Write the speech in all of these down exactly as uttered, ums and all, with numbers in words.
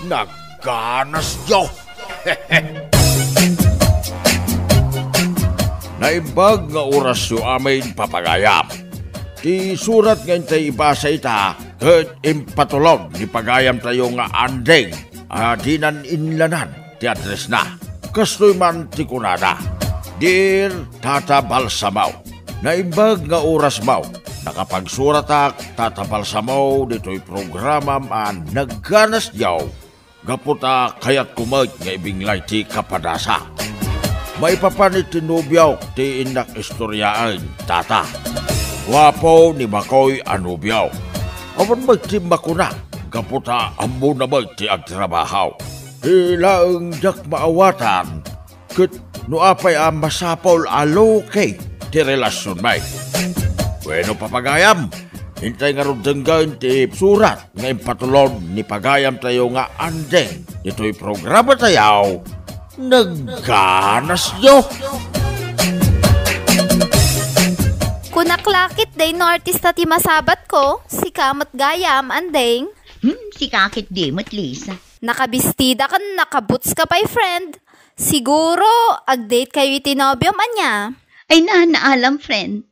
Nagganasyo! Naimbag nga orasyo amin, papagayam. Ti surat nga intay ibasa ita ket impatulod ni pagayamtayo nga Anding a dinan inlanan ti addressna. Kastoy man ti kunada, "Dear Tata Balsamo, naimbag nga orasmo. Nakapagsuratak, Tata Balsamo, ditoy programam a Nagganasyo gapu ta kayatko met nga ibinglay ti kapadasak. Maipapan iti nobiok ti innak istoriaen, Tata. Guapo ni Makoy a nobio. Awan met ti makuna gapu ta ammona met ti agtrabaho. Ti laeng diak maawatan, ket no apay a masapul a low-key ti relasionmi." Bueno, papagayam, intay ngarud denggen ti surat nga impatulod ni pagayamtayo nga Anding ditoy programatayo, Nagganasyo! Kunak la ketdi no artista ti masabatko, sika met gayam, Anding. Hmm, sika ketdi met, Lisa. Nakabistida ken nakaboots ka pay, friend. Siguro, ag-date kayo iti nobiom, ania? Ay, na, naalam, friend.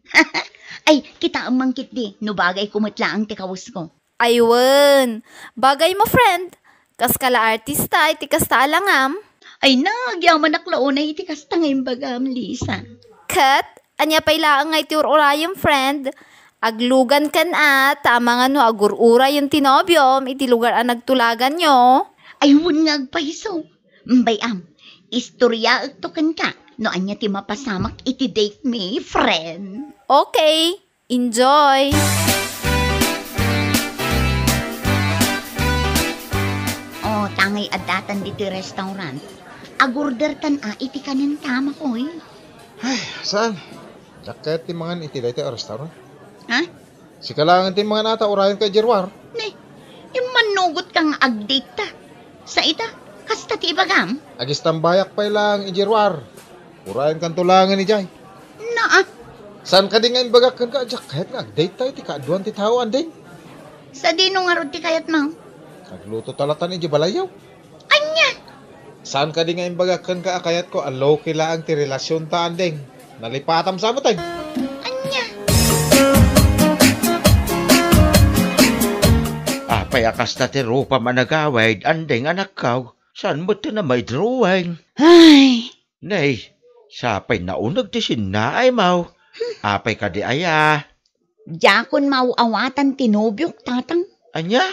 Ay, kitaem man ketdi, no bagayko met laeng ti kawesko. Ay wen, bagaymo, friend. Kaska la artista iti kasta a langam. Ay, nagyamanak la unay iti kasta nga imbagam, Lisa. Ket, ania pay laeng nga iti ur-urayem, friend? Aglugan ken a, ta amangan no agur-urayen ti nobiom iti lugar a nagtulaganyo. Ay, wen nga agpayso. Bay-am, istoriaekto kenka no ania ti mapasamak iti date mi, friend. Okay. Enjoy! Oh, tangay addatan ditoy restaurant. Agordertan a iti kanen ta, Makoy. Ay, saan? Diak kayat ti mangan iti daytoy a restaurant. Ha? Sika laeng ti mangan ata, urayenka idiay ruar. Ne, immannugotka nga ag-date ta. Sa ita, kasta ti ibagam? Agistambayak pay laeng idiay ruar. Urayenkanto laengen idiay. Naa. Saan kadi nga imbagak kenka a diak kayat nga ag-date ta iti kaaduan ti tao, Anding? Sadino ngarud ti kayatmo? Agluto ta latan idiay balayyo. Ania? Saan kadi nga imbagak kenka a kayatko a low-key laeng ti relasionta, Anding? Nalipatam sa met, ay. Ania? Apay a kasta ti rupam a nagawid, Anding, anakko? Saan met ti na may drawing? Ay! Nay, sapay nauneg ti sinnaaymo. Apay kadi aya? Diakon maaw-awatan ti nobiok, tatang. Ania?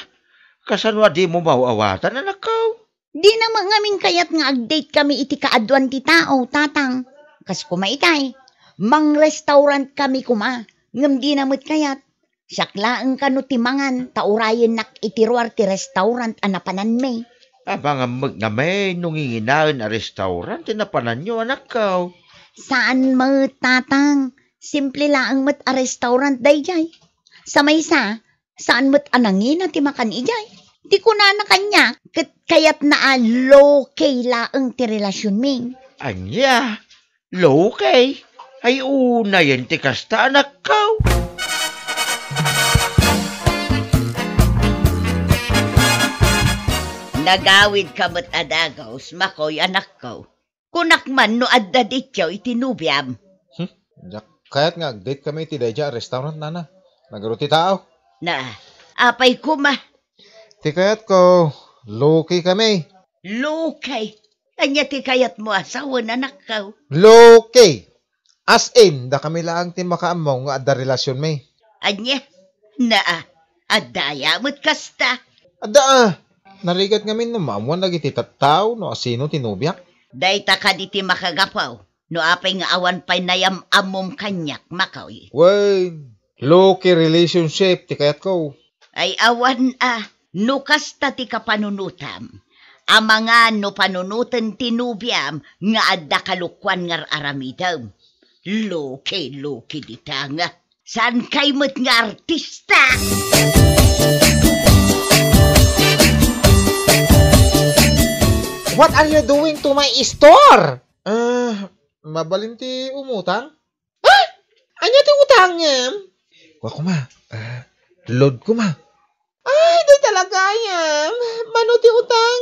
Kasano a dimo maaw-awatan, anakko? Dina met ngamin kayat nga ag-date kami iti kaaduan ti tao, tatang. Kas koma itay, mang-restaurant kami koma, ngem dina met kayat. Siak laeng kano ti mangan, ta urayennak iti ruar ti restaurant a napananmi. Amangan met ngamin no nginginaen a restaurant ti napananyo, anakko. Saan met, tatang. Simple laeng met a restaurant daydiay. Sa maysa, saan met a nangina ti makan idiay. Ti kunana kaniak, ket kayatna a low-key laeng ti relasionmi. Ania? Low-key? Ay, unayen ti kasta, anakko. Nagawidka met a dagus, Makoy, anakko. Kunak man no adda detaw iti nobiam. Hmm? Diak kayat nga ag-date kami iti daydiay a restaurant, nana. Nagaro ti tao. Na, apay koma? Ti kayatko, low-key kami. Low-key? Ania ti kayatmo a sawen, anakko? Low-key. As in, dakami laeng ti makaammo nga adda relasionmi. Ania? Naa, adda aya met kasta? Adda a. Narigat ngamin no maammoan dagiti tattao no asino ti nobiak. Dayta kadi ti makagapu no apay nga awan pay nayam-ammom kaniak, Makoy. Wen, low-key relationship ti kayatko. Ay awan a, no kasta ti kapanunotam, amangan no panunoten ti nobiam nga adda kalokuan nga ar-aramidem. Low-key, low-key dita nga. Saankay met nga artista? What are you doing to my store? Ah, mabalin ti umutang? Ah! Ania ti utangem? Kua koma, ah, load koma. Ay, di talaga, ayam. Mano ti utang?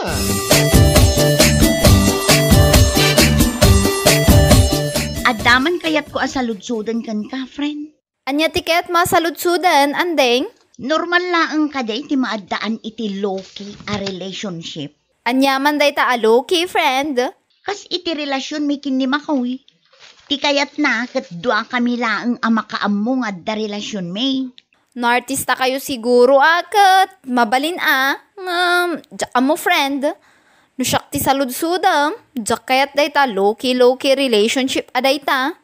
Adda man kayatko a saludsoden kenka, friend. Ania ti kayatmo a saludsoden, Andeng? Normal laeng kadi ti maaddaan iti low-key a relationship. Ania man dayta a low-key, friend? Kas iti relasionmi ken ni Makoy, ti kayatna ket duakami laeng a makaammo nga adda relasionmi. No artistakayo siguro a ket mabalin a, ngem, diak ammo, friend. No siak ti saludsodem, diak kayat dayta low-key, low-key relationship a dayta.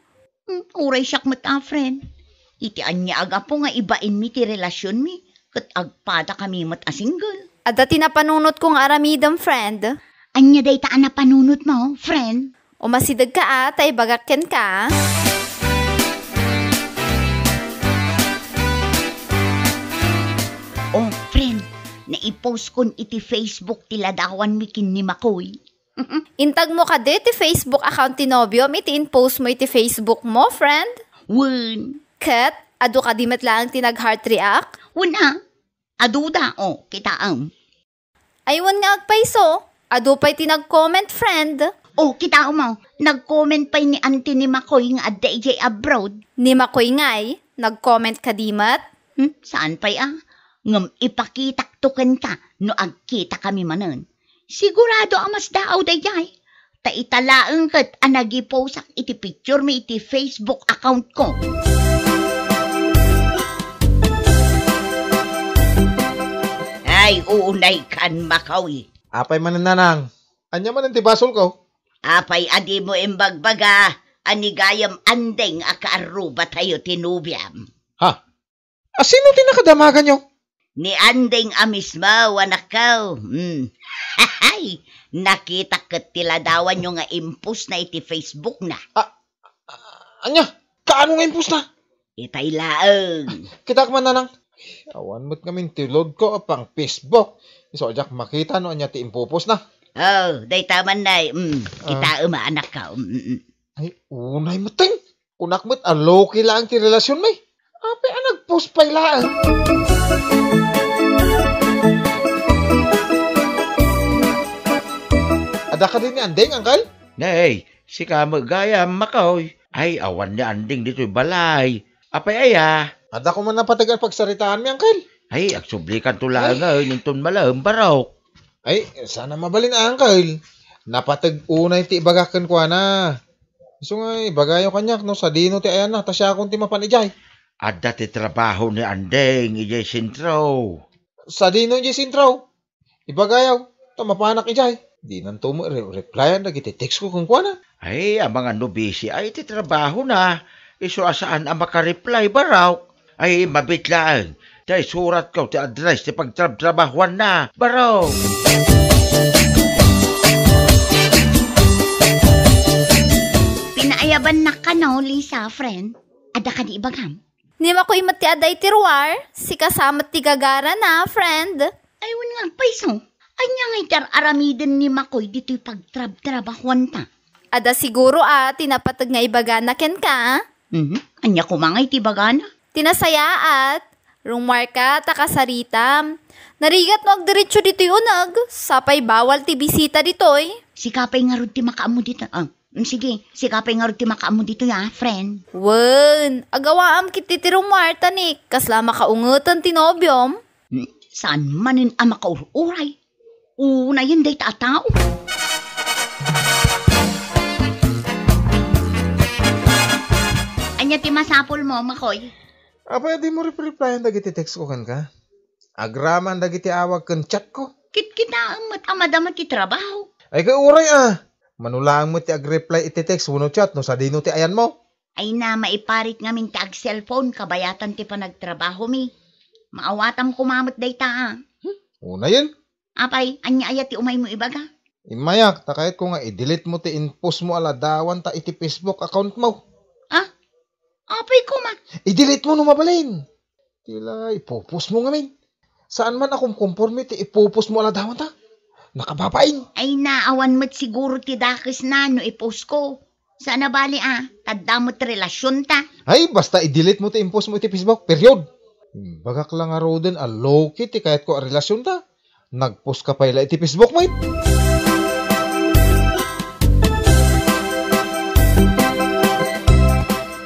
Hmm, uray siak met a, friend. Iti ania a gapu nga ibainmi ti relasionmi, ket agpadakami met a single. Adda ti napanunotko nga aramidem, friend. Ania dayta a napanunotmo, friend? Umasidegka a, ta ibagak kenka. Oh, friend, naipustkon iti Facebook ti ladawanmi ken ni Makoy. Intagmo kadi ti Facebook account ti nobiom iti inpostmo iti Facebookmo, friend? Wen. Ket, adu kadi met laeng ti nag-heart react? Wen a. Aduda, o, kitaem. Ay, wen nga agpayso. Adu pay ti nag-comment, friend. O, kitaem a. Nag-comment pay ni Auntie ni Makoy nga adda idiay abroad. Ni Makoy ngay, nag-comment kadi met? Hmm, saan pay a? Ngem ipakitakto kenka no agkitakami manen. Sigurado a masdaaw daydiay. Ta ita laeng ket a nagiposak iti picturemi iti Facebook accountko. Ay, unaykan, Makoy. Apay manen, nanang? Ania manen ti basolko? Apay a dimo imbagbaga a ni gayam Andeng a kaarrubatayo ti nobiam? Ha? A sino ti nakadamaganyo? Ni Andeng a mismo, anakko. Hmm. Hay! Nakitak ket ti ladawanyo nga impostna iti Facebookna. A-, a-, ania? Kaano nga impostna? Itay laeng. Kitaek man, nanang. Awan met ngamin ti loadko a pang-Facebook. Isu a diak makita no ania ti impopostna. O, dayta man, nay. Hmm. A. Kitaem a, anakko. Hmm, hmm. Ay, unay met, ting. Kunak met a low-key laeng ti relasionmi. Apay a nag-post pay laeng? Adda kadi ni Andeng, uncle? Nay, sika met gayam, Makoy. Ay, awan ni Andeng ditoy balay. Apay aya? Adda koma napateg a pagsaritaanmi, uncle. Ay, agsublikanto laeng, ay, inton malem, barok. Ay, saan a mabalin, uncle. Napateg unay ti ibagak kenkuana. Isu nga ibagayo kaniak no sadino ti ayanna, ta siakon ti mapan idiay. Adda ti trabaho ni Andeng idiay sentro. Sadino idiay sentro? Ibagayo, ta mapanak idiay. Dinanto met re-, replyan dagiti textko kenkuana. Ay, amangan no busy ay ti trabahona. Isu a saan a makareply, barok. Ay, mabiit laeng. Ta isuratko ti address ti pagtrabtrabahoanna, barok. Pinaayabannak kano, Lisa, friend? Adda kadi ibagam? Ni Makoy met ti adda iti ruar, sika sa met ti gagarana, friend. Ay, wen nga agpayso. Ania ngay ti ar-aramiden ni Makoy ditoy pagtrabtrabahoanta? Adda siguro a ti napateg nga ibagana kenka, a? Mhm. Ania koma ngay ti ibagana? Ti nasayaat, rumuarka ta kasaritam. Narigat no agdiretso ditoy uneg, sapay bawal ti bisita ditoy. Sika pay ngarud ti makaammo ditoy, a. Mm, sige, sika pay ngarud ti makaammo ditoy, a, friend. Wen, agawaam ketdi ti rumuar ta ni kasla makaungeten ti nobiom. Mm, saan manen a makaur-uray? Unayen dayta a tao. Ania ti masapulmo, Makoy? Apay a dimo rep-replyan dagiti textko kenka? Agraman dagiti awag ken chatko. Kitkitaem met a madama ti trabaho. Ay, ket uray a. Mano laeng met ti agreply iti text wenno chat no sadino ti ayanmo. Ay na, maiparit ngamin ti ag-cellphone kabayatan ti panagtrabahomi. Maawatam koma met dayta a. Hmm, unayen. Apay, ania aya ti umaymo ibaga? Immayak, ta kayatko nga i-delete mo ti in-post mo a ladawan ta iti Facebook account mo. Ah? Apay koma? I-delete mo no mabalin. Ila, ipupos mo ngamin. Saan man a kumkumporme ti ipupos mo a ladawanta? Nakababain. Ay, naawan met siguro ti dakesna no ipos ko. Saan a bali a, tadda met relasyonta. Ay, basta i-delete mo ti impos mo iti Facebook, period. Bagak la ngaruden a low-key ti kayatko a relasyonta. Nagpos ka pay la iti Facebook met.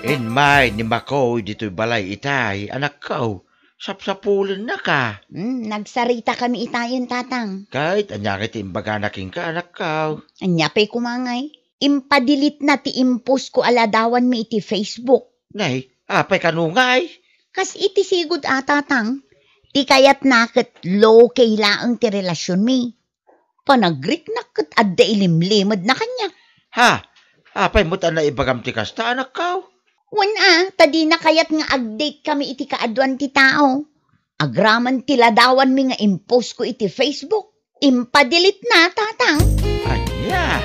Immay ni Makoy ditoy balay itay, anakko. Sapsapulennaka. Hmm, nagsaritakami itayen, Tatang. Ket ania ngay ti imbagana kenka, anakko? Ania pay koma ngay? Impa-delete na ti impos ko a ladawanmi iti Facebook. Nay, apay kano ngay? Kas iti sigud a, Tatang, ti kayatna ket low-key laeng ti relasyonmi. Panagriknak ket adda ilimlimedna kaniak. Ha? Apay met a naibagam ti kasta, anakko? Wen a, ta dina kayat nga ag-date kami iti kaaduan ti tao. Agraman ti ladawanmi nga impos ko iti Facebook. Impa-delete na, Tatang. Ania?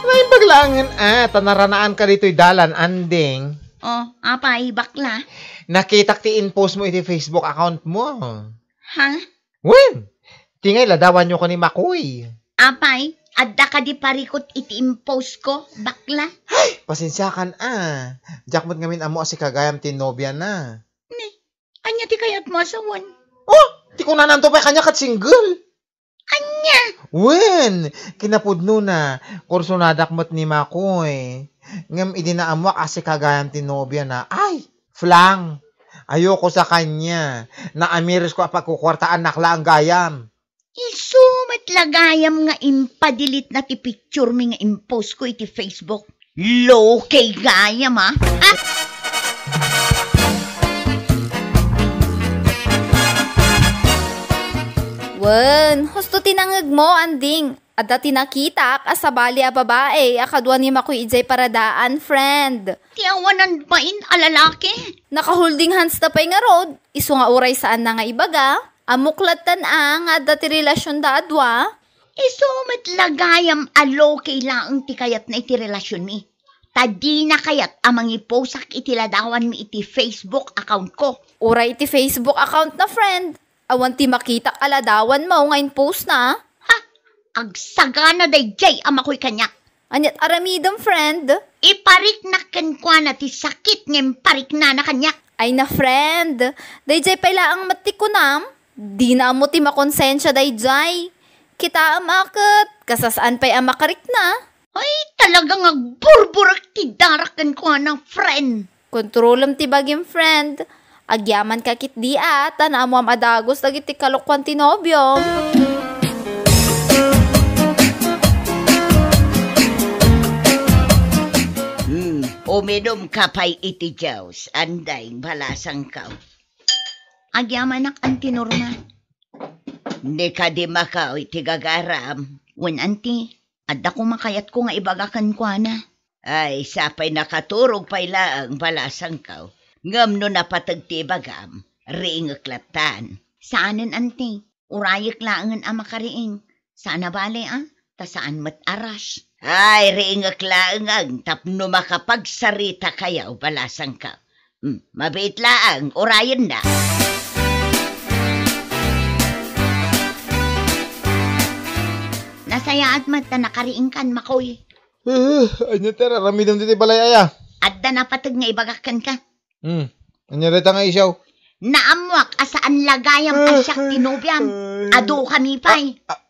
Naimbag laengen a, ta naranaanka ditoy dalan, Anding. Oh, apay, bakla? Nakitak ti impos mo iti Facebook account mo. Ha? Wen, ti ngay ladawanyo ken ni Makoy. Apay, adda kadi parikut iti impos ko, bakla? Ay, pasensiakan a. Diak met ngamin ammo a sika gayam ti nobiana. Ni, ania ti kayatmo a sawen? Oh, ti kunananto pay kaniak ket single. Ania? Wen, kinapudnona, kursonadak met ni Makoy. Ngem idi naammoak a sika gayam ti nobiana, ay, flang. Ayoko sa kanya. Naamiris ko a pagkukuartaannak laeng gayam. Isu met la gayam nga impa-delete na ti picture mi nga impos ko iti Facebook. Low-key gayam, a. Ha? Wen, husto ti nangegmo, Anding. Adda ti nakitak a sabali a babae a kadua ni Makoy idiay paradaan, friend. Ti awanan bain a lalaki? Naka-holding hands da pay ngarud, isu nga uray saanna nga ibaga, ammok lattan a nga adda ti relasionda a dua. Isu met la gayam a low-key laeng ti kayatna iti relasionmi. Ta dina kayat a mangiposak iti ladawanmi iti Facebook account ko. Uray iti Facebook account na, friend. Awan ti makitak a ladawanmo nga impostna. Ha? Agsagana daydiay a Makoy kaniak. Aniat aramidem, friend? Ipariknak kenkuana ti sakit nga impariknana kaniak. Ay na, friend. Daydiay pay laeng met ti kunam. Dina ammo ti makonsensia daydiay. Kitaem a ket, kasasaan pay a makarikna. Ay, talaga nga agburburek ti darak kenkuana, friend. Kontrolem ti bagim, friend. Agyamanka ketdi a, ta naamuam a dagus dagiti kalokuan ti nobiom. Hmm, uminumka pay iti juice, Anding, balasangko. Agyamanak, Auntie Norma. Ni kadi Makoy ti gagaram. Wen, Auntie. Adda koma kayatko nga ibaga kenkuana. Ay, sapay nakaturog pay laeng balasangko. Ngem no napateg ti ibagam, riingek lattan. Saanen, Auntie. Urayek laengen a makariing. Saan a bale, a? Ta saan met a rush. Ay, riingek laengen tapno makapagsaritakayo balasangko. Hmm, mabiit laeng, urayenna. Nasayaat met ta nakariingkan, Makoy. Eh, ania ti aramidem ditoy balay aya? Adda napateg nga ibagak kenka. Hmm, ania dayta nga isyo? Naammoak a saan la gayam a siak ti nobiam. Adu kami pay. Ah, ah,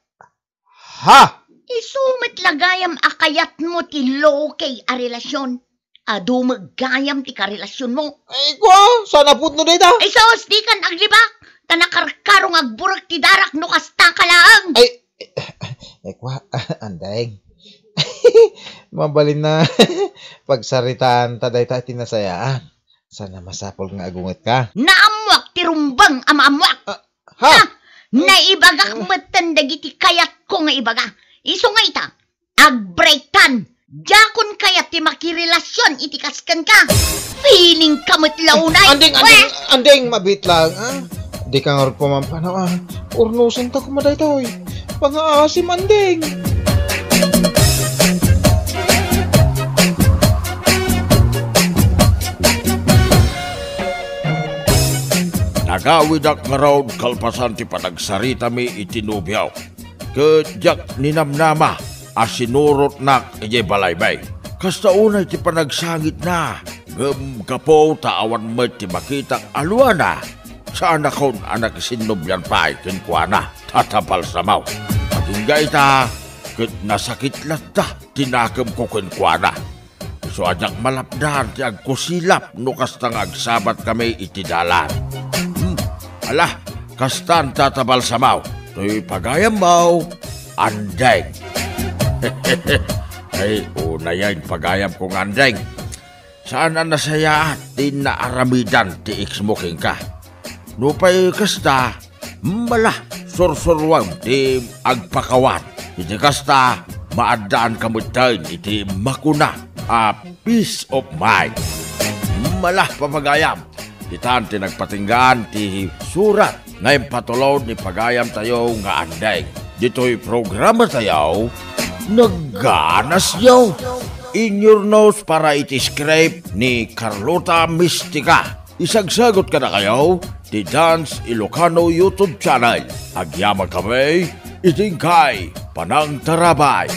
Ha? Isu met la gayam a kayatmo ti low-key a relasyon. Adu met gayam ti karelasyonmo. Ay, kua, saan a pudno dayta? Ay, sus, dikan aglibak. Ta nakarkaro nga agburek ti darak no kasta ka laeng. Ay, ay, kua, Andeng. Mabalin a pagsaritaan ta dayta iti nasayaan. Saan a masapul nga agungetka? Naammoak ti rumbeng a maammoak. Ah, ha? Ha? Naibagak metten dagiti kayatko nga ibaga. Isu nga ita, agbreaktan. Diakon kayat ti makirelasyon iti kas kenka. Feeling ka met la unay. Andeng, andeng, andeng, mabiit lang, ah. Dika ngarud pamampanaw, ah. Urnosenta koma daytoy. Pangaasim, Andeng. Awidak ngarud kalpasan ti panagsaritami iti nobiok. Ket diak ninamnama a sinurotnak idiay balaymi. Kasta unay ti panagsangitna, ngem gapu ta awan met ti makitak a luana, saanakon a nakisinnobian pay kenkuana, Tata Balsamo. Agingga ita, ket nasakit latta ti nakemko kenkuana. Isu a diak malapdan ti agkusilap no kasta nga agsabatkami iti dalan. Hmm. Ala, kastan, Tata Balsamo, toy pagayammo, Andeng. Ay, unayen pagayamko nga Andeng. Saan a nasayaat ti naaramidan ti ex mo kenka. Nupay kasta, mala, sursuruam ti agpakawan. Iti kasta, maaddaanka metten iti makuna a peace of mind. Mala, papagayam, ditan ti nagpatinggaan ti surat nga impatulod ni pagayamtayo nga Andeng. Ditoy programatayo, Nagganasyo. In your nose para iti script ni Carlota Mistica. Isagsagut kadakayo ti Dance Ilocano YouTube channel. Agyamankami iti inkay panangtarabay.